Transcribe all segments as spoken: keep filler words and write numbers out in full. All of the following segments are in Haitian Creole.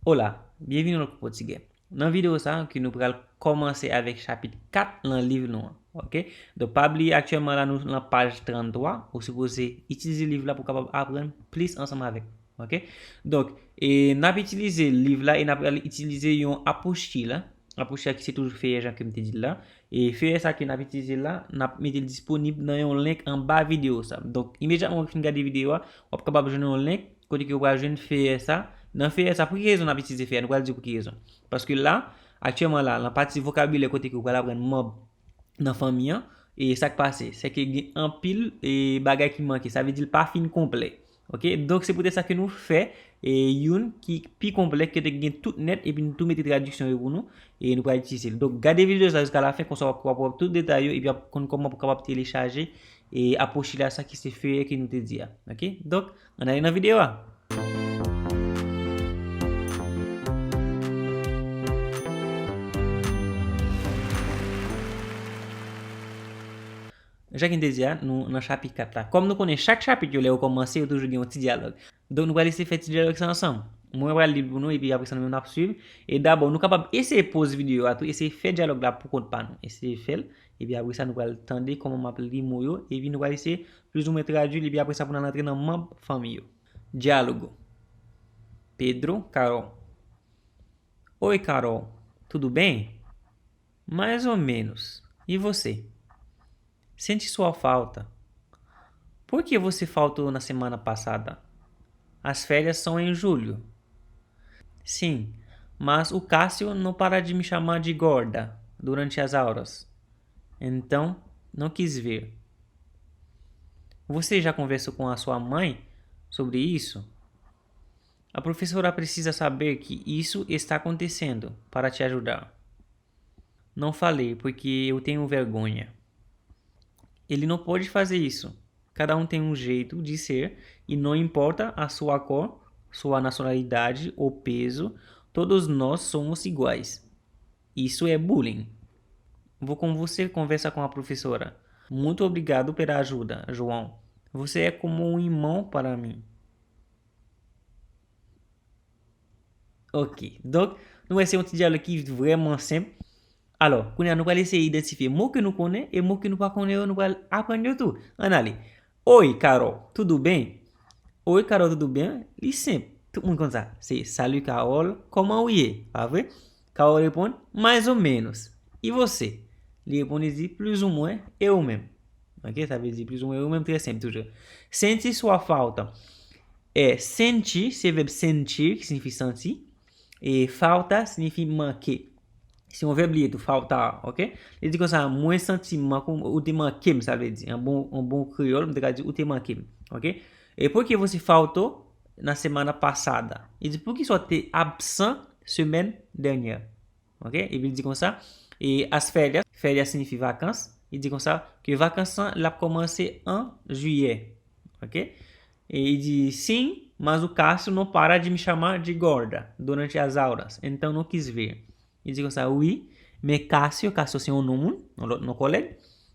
Hola, byenvini nan Kou Pòtigè. Nan videyo sa a, ke nou pral kòmanse avèk chapit kat nan liv nou an, oke? Donk, pa bliye, aktyèlman la, nou nan paj tranntwa, ou sipoze itilize liv la pou w kapab aprann plis ansanm avèk, oke? Donk, e n ap itilize liv la e n ap pral itilize yon apochil, apochil ki se toujou Feyè jan ke m te di l la. E Feyè sa ke n ap itilize la, n ap mete l disponib nan yon link anba videyo sa. Donk, imedyatman w fin gade videyo a, w ap kapab jwenn yon link kote ke w pral jwenn Feyè sa. Nan Feyè sa, pou ki rezon n ap itilize Feyè? Nou pral di pou ki rezon. Paske la, aktyèlman la, nan pati vokabilè kote ke w pral aprann manb nan fanmi an, e sa k pase, se ke gen anpil e bagay ki manke. Sa vle di l pa fin konplè. Oke? Donk, se poutèt sa ke nou fè e youn ki pi konplè, kote gen tout nèt, epi nou tou mete tradiksyon yo pou nou, e nou pral itilize l. Donk, gade videyo sa jiska lafen, konsa w ap, w ap wè tout detay yo, epi w ap konn kòman pou w kapab telechaje e apochil la, sa ki se Feyè ke nou te di a. Oke? Donk, ann ale nan videyo a. Jan ke n te di a, nou nan chapit kat la. Kòm nou konnen chak chapit yo, lè yo kòmanse, yo toujou gen yon ti dyalòg. Donk, nou pral eseye fè ti dyalòg sa ansanm. Mwen pral li l pou nou, epi apre sa, nou menm n ap swiv. E dabò, nou kapab eseye poz videyo a tou, eseye fè dyalòg la pou kont pa nou. Eseye fè l, epi apre sa, nou pral tande kòman m ap li mo yo, epi nou pral eseye plizoumwen tradui l, epi apre sa, pou n al antre nan manb fanmi yo. Diálogo. Pedro, Carol. Oi, Carol. Tudo bem? Mais ou menos. E você? Senti sua falta. Por que você faltou na semana passada? As férias são em julho. Sim, mas o Cássio não para de me chamar de gorda durante as aulas. Então, não quis vir. Você já conversou com a sua mãe sobre isso? A professora precisa saber que isso está acontecendo para te ajudar. Não falei porque eu tenho vergonha. Ele não pode fazer isso. Cada um tem um jeito de ser e não importa a sua cor, sua nacionalidade ou peso, todos nós somos iguais. Isso é bullying. Vou com você conversar com a professora. Muito obrigado pela ajuda, João. Você é como um irmão para mim. Ok. Donk, nou wè se yon ti dyalòg ki vrèman senp. Alò, kounye a nou pral eseye idantifye mo ke nou konnen e mo ke nou pa konnen yo, nou pral aprann yo tou. Ann ale. Oi, Carol, tudo bem? Oi, Carol, tudo bem? Li senp. Tout moun konn sa. Se, Salut, Carol, comment vous allez? Pa vre? Carol reponn, mais ou menos. E você? Li reponn, li di, plus ou moins, e ou menm? Ok, sa vle di plus ou moins, e ou menm, trè senp toujou. Senti sua falta. É, senti, se vèb sentir, ki siyifi santi. E falta siyifi manke. Se yon vèb li ye tou, faltar, ok? Li di konsa, mwen santi m manke w, ou te manke m, sa vle di. An bon, an bon kreyòl, m te ka di, ou te manke m, ok? E por que você faltou na semana passada? Li di, poukisa w te absan semèn dènyè? Ok? Epi li di konsa, e as férias, férias siyifi vakans. Li di konsa, ke vakans lan, l ap kòmanse an jiyè. Ok? E li di, sim, mas o Cássio não para de me chamar de gorda durante as aulas. Então, não quis vir. Li di konsa, wi, men Cássio, Cássio se yon non moun, yon lòt non kòlèg.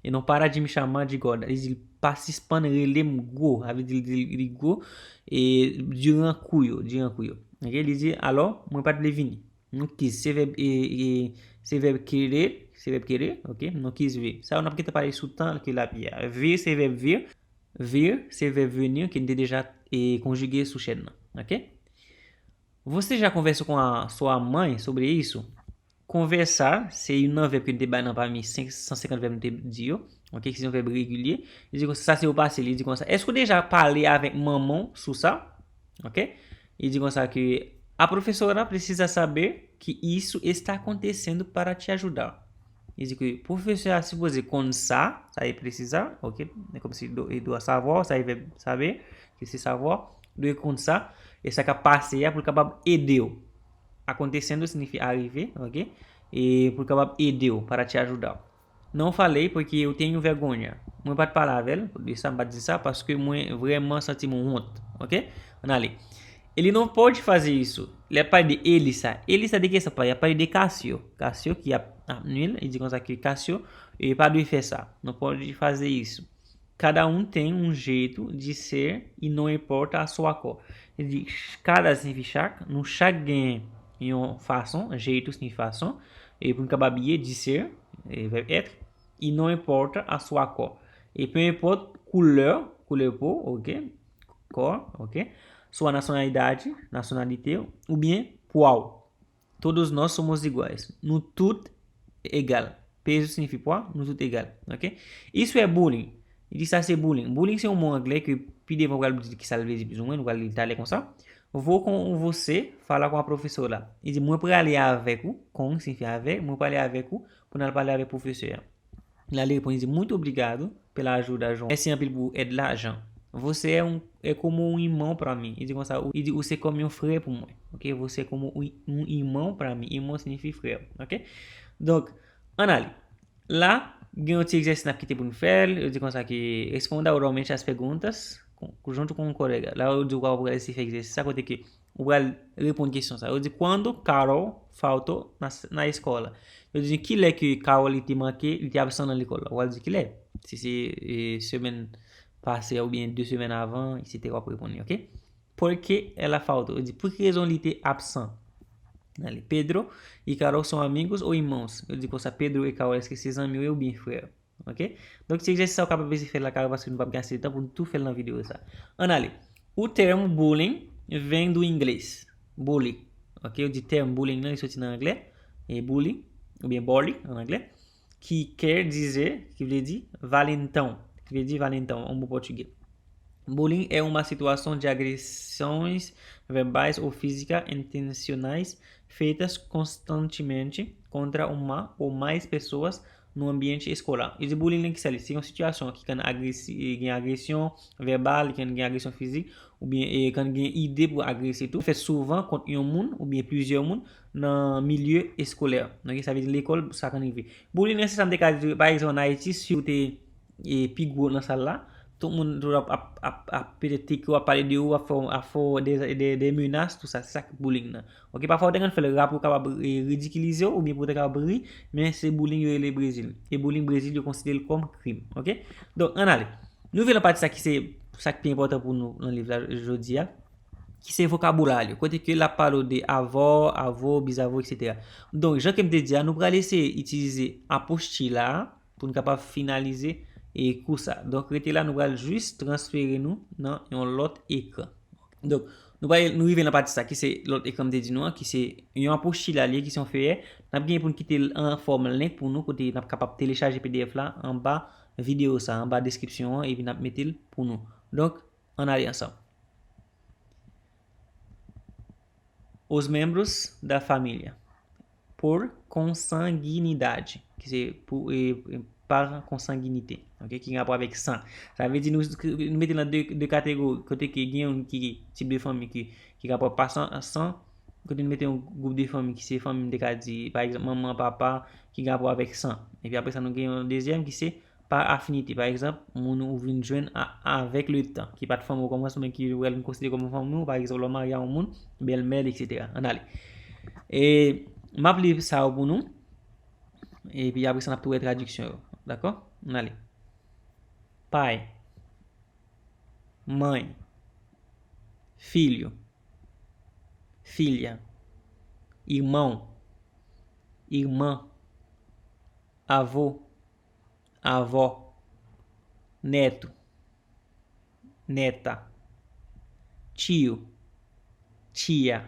E não para de me chamar de gorda. Li di, l pa sispann rele m gwo. Sa vle di, li, li gwo, e diran kou yo, diran kou yo. Ok? Li di, alò, mwen pa t vle vini. Não quis, se vèb, e, e, se vèb querer, se vèb querer, ok? Não quis vir. Sa yo n ap gentan pale sou tan ke l ap ye a. Vir, se vèb vir. Vir, se vèb venir, ke n te deja, e, konjige sou chèn nan, ok? Você já conversou com a sua mãe sobre isso? Konvèsa, se youn nan vèb ke n te bay nan pami senk san senkant vèb nou te di yo, ok? Ki se yon vèb regilye. Li di konsa, sa se o pase, li di konsa, èske w deja pale avèk manman w sou sa? Ok? Li di konsa ke a professora precisa saber que isso está acontecendo para te ajudar. Li di ke pwofesè a sipoze konn sa, sa e precisa, ok? Kòmsi do, il doit savoir, sa e vèb saber, que se savoir, dwe konn sa, e sa k ap pase a pou l kapab ede w. Acontecendo siyifi arive, ok? E pou l kapab ede w, para te ajudar. Não falei porque eu tenho vergonha. Mwen pa t pale avè l, de sa, m pa t di sa, paske mwen vrèman santi m wont. Ok? Ann ale. Ele não pode fazer isso. Li ap pale de ele sa. Ele sa de kiyès l ap pale? Li ap pale de Casio. Casio ki ap, ap nwi l. Li di konsa ke Casio, e pa dwe fè sa. Não pode fazer isso. Cada um tem um jeito de ser e não importa a sua cor. Li di, ch-, cada siyifi chak, nou chak gen yon fason, jeito significa fason, e pou n kapab ye, dizer, e vèb être, e não importa a sua cor. E peu importe couleur, koulè po, ok, cor, ok, sua nacionalidade, nacionalidade, oubyen poa w. Todos nós somos iguais. Nou tout egal. Peso significa poa, nou tout egal. Ok? Isso é bullying. Li di sa se bullying. Bullying se yon mo anglè ke pi devan w pral di ki sa l vle di, plizoumwen, nou pral li talè konsa. Vou com você falar com a professora. Li di, mwen prale avèk ou, com significa avèk, mwen prale avèk ou pou n al pale avèk pwofesè a. L al reponn, li di, muito obrigado pela ajuda, João. Mèsi anpil pou èd la, Jan. Você é um, é como um irmão pra mim. Li di konsa, ou, li di, ou se kòm yon frè pou mwen. Ok? Você é como um, um irmão pra mim. Irmão significa frère. Ok? Donk, ann ale. La, gen yon ti egzèsis n ap kite pou n fè l. Yo di konsa ke responda oralmente às perguntas com, junto com um colega. La, yo di w pral eseye fè egzèsis sa kote ke ou pral reponn kesyon sa. Yo di, quando Carol faltou na, na escola? Yo di, kilè ke Carol li te manke, li te absan nan lekòl la? Ou pral di, kilè? Si se e, semèn pase a oubyen de semèn avan, etsetera, w ap reponn li, ok? Por que ela faltou? Yo di, pou ki rezon li te absan? Ann ale. Pedro e Carol são amigos ou irmãos? Yo di konsa, Pedro e Carol, èske se zanmi w ye oubyen frè? Ok? Donk, ti egzèsis sa ou kapab eseye fè l lakay ou paske nou p ap gen ase de tan pou nou tou fè l nan videyo sa. Ann ale. O termo bullying vem do inglês bully. Ok? Yo di tèm bullying nan, li soti nan anglè. E bully, oubyen bully, an anglè. Ki quer dizer, ki vle di valentão. Ki vle di valentão, an mo pòtigè. Bullying é uma situação de agressões verbais ou físicas intencionais feitas constantemente contra uma ou mais pessoas no ambiente escolar. Yo di bullying nan ki sa li? Se yon sitiyasyon ki konn agresi-, gen agresyon vèbal, ki konn gen agresyon fizik, oubyen e, konn gen ide pou agrese tou. Fèt souvan kont yon moun oubyen plizyè moun nan milye eskolè. Ok, sa vle di lekòl, sa konn rive. Bullying nan se sa m te ka di, pa egzanp, ann Ayiti, si w te e, pi gwo nan sal la, tout moun toujou ap, ap, ap, ap petèt teke w, ap pale de ou, ap fè w, ap fè w de, de, de menas, tou sa, se sa k bullying nan. Ok, pafwa ou te konn fè l rap pou w kapab e, ridikilize w, oubyen pou w te kapab ri, men se bullying yo rele Brezil. E bullying Brezil, yo konsidere l kòm krim. Ok? Donk, ann ale. Nou rive nan pati sa ki se, sa k pi enpòtan pou nou nan liv la jodi a, ki se vokabilè yo. Kote ke l ap pale w de avó, avô, bizavô, etsetera. Donk, jan ke m te di a, nou pral eseye itilize apostila a, pou n kapab finalize e kou sa. Donk, rete la, nou pral jis transfere nou nan yon lòt ekran. Donk, nou pral, nou rive nan pati sa, ki se lòt ekran m te di nou an, ki se yon apostila li ye, ki se yon feyè. N ap gen pou n kite l an fòm link pou nou, kote n ap kapab telechaje P D F la anba videyo sa, anba deskripsyon an, epi n ap mete l pou nou. Donk, ann ale ansanm. Os membros da família por consanguinidade, ki se pou, e, e, par consanguinité, ok, ki gen rapò avèk san. Sa vle di nou, nou mete nan de, de kategori, kote ke gen youn ki tip de fanmi ki, ki gen rapò pa san, san, kote nou mete yon gwoup de fanmi ki se fanmi, m te ka di, pa egzanp, manman, papa, ki gen rapò avèk san. Epi apre sa, nou gen yon dezyèm ki se pa afinite. Pa egzanp, moun ou vin jwenn a, avèk letan, ki pa t fanmi w okòmansman, men ki ou pral konsidere kòm fanmi w, pa egzanp, lè w marye a yon moun, bèlmè l, etsetera. Ann ale. E, m ap li sa yo pou nou. Epi apre sa, n ap tou wè tradiksyon yo. Dakò? Ann ale. Pai. Mãe. Filho. Filha. Irmão. Irmã. Avô. Avó, neto, neta, tio, tia,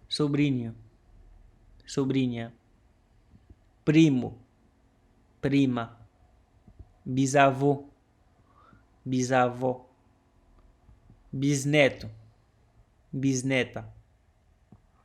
sobrinho, sobrinha, primo, prima, bisavô, bisavó, bisneto, bisneta.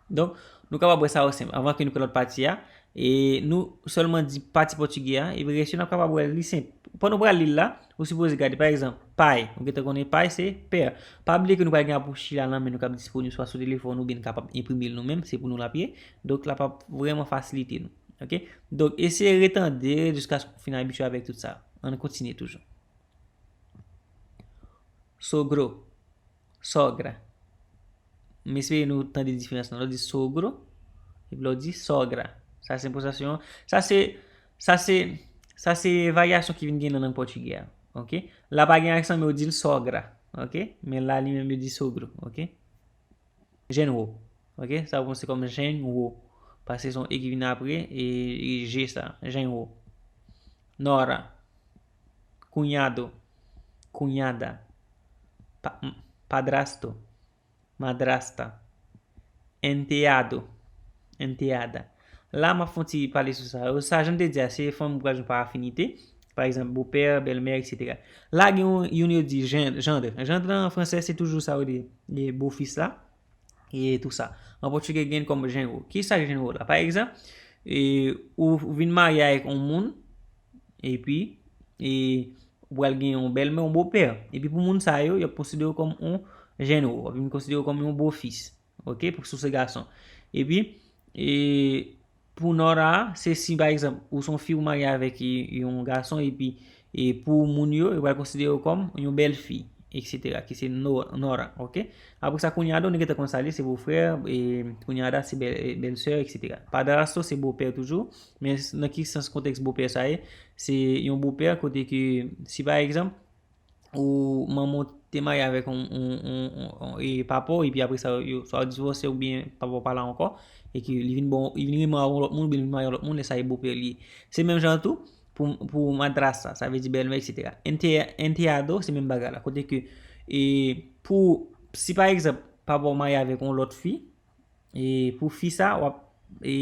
Donk, nou kapab wè sa yo senp. Anvan ke nou pran lòt pati a, e nou sèlman di pati pòtigè a, epi rès yo n ap kapab wè li senp. Pandan w pral li l la, ou sipoze gade, pa egzanp, pai. Ou gentan konnen pai se pè. Pa bliye ke nou pral gen apostila nan men nou k ap disponib swa sou telefòn oubyen n kapab enprime l nou menm, se pou nou l ap ye. Donk, l ap vrèman fasilite nou. Ok? Donk, eseye retande jiskaske w fin abitye avèk tout sa. Ann kontinye toujou. Sogro. Sogra. M espere nou tande diferans nan. Lè w di sogro, epi lè w di sogra. Sa se pwononsasyon. Sa se, sa se, sa se varyasyon ki vin gen nan lang pòtigè a. Ok? La pa gen aksan, men yo di l sogra. Ok? Men la li menm yo di sogro. Ok? Genro. Ok? Sa yo pwononse kòm genro. Paske se yon E ki vin apre e, e G sa. Genro. Nora. Cunhado. Cunhada. Pa, padrasto. Madrasta. Enteado. Enteada. La, m ap fè yon ti pale sou sa. Sa, jan m te di a, se fanm ou pral jwenn pa afinite. Pa egzanp, bopè, bèlmè, etsetera. La, gen yon, youn yo di jen-, jandre. Jandre an fransè, se toujou sa yo rele bofis la. E tou sa. An pòtigè, gen kòm genro. Ki sa genro la? Pa egzanp, e, ou, ou vin marye avèk yon moun, epi, e, ou pral gen yon bèlmè, yon bopè. Epi pou moun sa yo, y ap konsidere w kòm yon genro. W ap vin konsidere w kòm yon bofis. Ok? Pou, si w se gason. Epi, e, pou Nora, se si, pa egzanp, ou se yon fi ou marye avèk y-, yon gason, epi, e pou moun yo, yo pral konsidere w kòm yon bèlfi, etsetera, ki se no-, Nora, ok? Apre sa, cunhado, nou gentan konn sa l ye, se bofrè, e cunhada, se bèl, e bèlsè, etsetera. Padrasto, se bopè toujou, men nan ki sans kontèks bopè sa ye? Se yon bopè kote ke, si pa egzanp, ou manman w te marye avèk yon, yon, yon, yon, yon, e papa w, epi apre sa, yo, swa yo divòse oubyen papa w pa la ankò, e ke li vin bon, li vin renmen yon lòt moun, oubyen li vin marye yon lòt moun, lè sa e bopè li ye. Se menm jan tou pou, pou madrasta, sa vle di bèlmè, etsetera. Ente-, enteado, se menm bagay la. Kote ke, e, pou, si pa egzanp, papa w marye avèk yon lòt fi, e pou fi sa, w ap, e,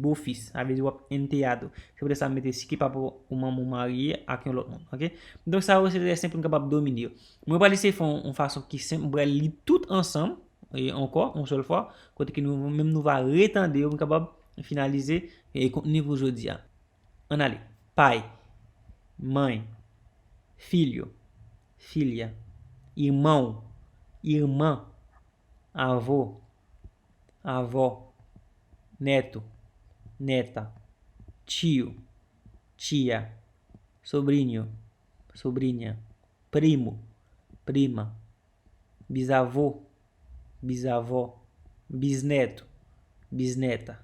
bofis, sa vle di w ap enteado. Se poutèt sa m mete si ke papa ou manman w marye ak yon lòt moun, ok? Donk, sa yo se trè senp pou n kapab domine yo. Mwen pral eseye fè yon, yon fason ki senp, mwen pral li tout ansanm, e ankò, yon sèl fwa, kote ke nou menm nou va retande yo pou n kapab finalize, e, kontni pou jodi a. Ann ale. Pai, mãe, filho, filha, irmão, irmã, avô, avó, neto, neta, tio, tia, sobrinho, sobrinha, primo, prima, bisavô, bisavó, bisneto, bisneta,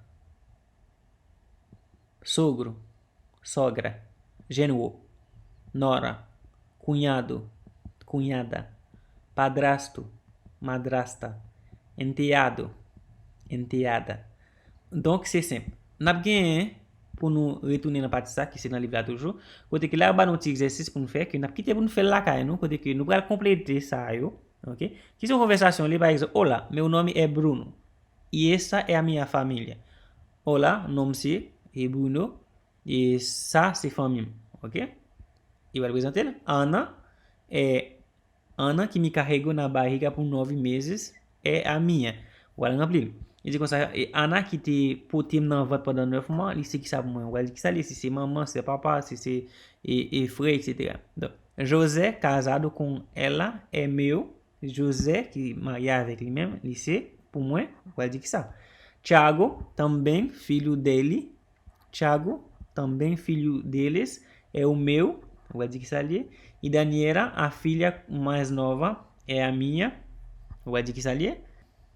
sogro, sogra, genro, nora, cunhado, cunhada, padrasto, madrasta, enteado, enteada. Donk, se senp. N ap genyen pou nou retounen nan pati sa ki se nan liv la toujou, kote ke la yo ba nou ti egzèsis pou nou fè, ke n ap kite pou nou fè l lakay nou, kote ke nou pral konplete sa yo, ok? Ki se yon konvèsasyon li, pa egzanp, Olá, meu nome é Bruno. E essa é a minha família. Olá, non m se, e Bruno, e sa se fanmi m, ok? Li pral prezante l. Ana é, Ana que me carregou na barriga por nove meses é a minha. Ou pral ranpli l. Li di konsa, e Ana ki te pote m nan vant pandan nèf mwa, li se ki sa pou mwen? Ou pral di ki sa li ye? Si se manman, se papa, si se, e, e frè, etsetera. Donk, José casado com ela é meu. José ki marye avèk li menm, li se pou mwen. Ou pral di ki sa? Tiago, também filho dele. Tiago, também filho deles, é o meu. Ou pral di ki sa li ye? E Daniela, a filha mais nova, é a minha. Ou pral di ki sa li ye?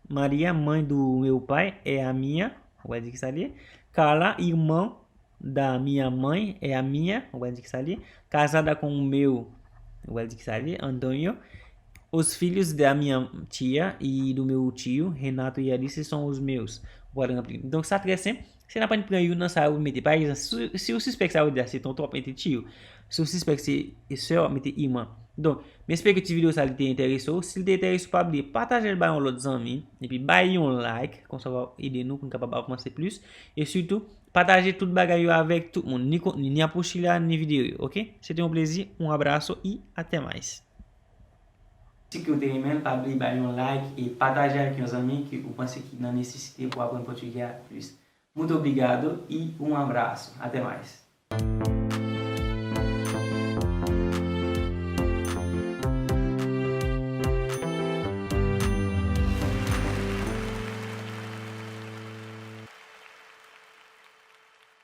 Maria, mãe do meu pai, é a minha. Ou pral di ki sa li ye? Carla, irmã da minha mãe, é a minha. Ou pral di ki sa li ye? Casada com o meu. Ou pral di ki sa li ye? Antonio. Os filhos da minha tia e do meu tio, Renato e Alice, são os meus. Ou pral ranpli. Donk, sa trè senp. Se n ap pran youn nan sa yo mete. Pa egzanp, si, si w sispèk sa yo di a se tonton, w ap mete tio. Si w sispèk se sè, w ap mete irmã. Donk, m espere ke ti videyo sa li te enterese w. Si l te enterese w, pa bliye pataje l bay yon lòt zanmi. Epi bay yon like. Konsa w ap ede nou pou n kapab avanse plis. E sitou, pataje tout bagay yo avèk tout moun. Ni kontni, ni apochila, ni videyo yo. Ok? Se te yon plezi. Un abraço e até mais. Si ke w te renmen l, pa bliye bay yon like e pataje avèk yon zanmi ke ou panse ki nan nesesite pou aprann pòtigè a plis. Muito obrigado e um abraço. Até mais.